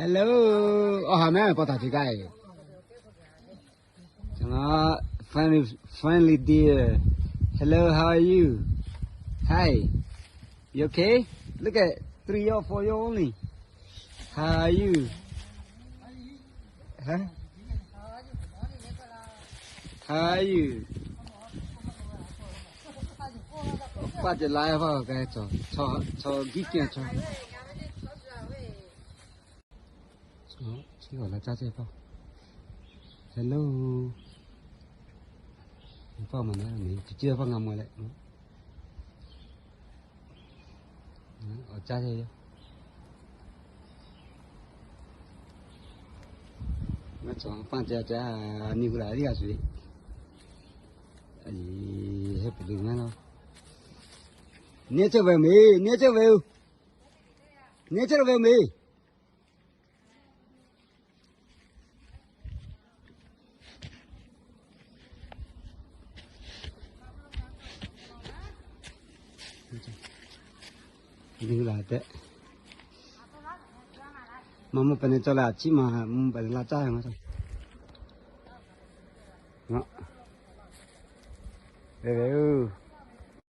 Hello, awˬ ha mehˉ pa taˍ ce kaˇ e. Friendly, friendly deer. Hello, how are you? Hi. You okay? Look at three year, four year only. How are you? Huh? How are you? Paˆ ce la pa ka chaw, chaw, chaw giˇ kehˬ chaw. Chi awˬ la caˇ chehˇ paˇ. Hello. Paˇ maˬ na, chi chi paˇ ngaˬ mawˬ leh. Awˬ caˇ chehˇ yoˬ. Ngaˬ chaw paˇ ce ce, nyi hui la riˇ g'a shuˍ e. Heh puˬ le ngaˬ la. Neˇ chehˇ ve meˬ, neˇ chehˇ ve-oˬ. Neˇ chehˇ ve meˬ. Nyi hui la tehꞈ. Maˇ mvuhˇ pehˍ ne cawˬ leh, a ciˉ maˇ mvuhˇ pehˍ ne la caˇ ve maˇ cawˬ. Ve ve-oˬ.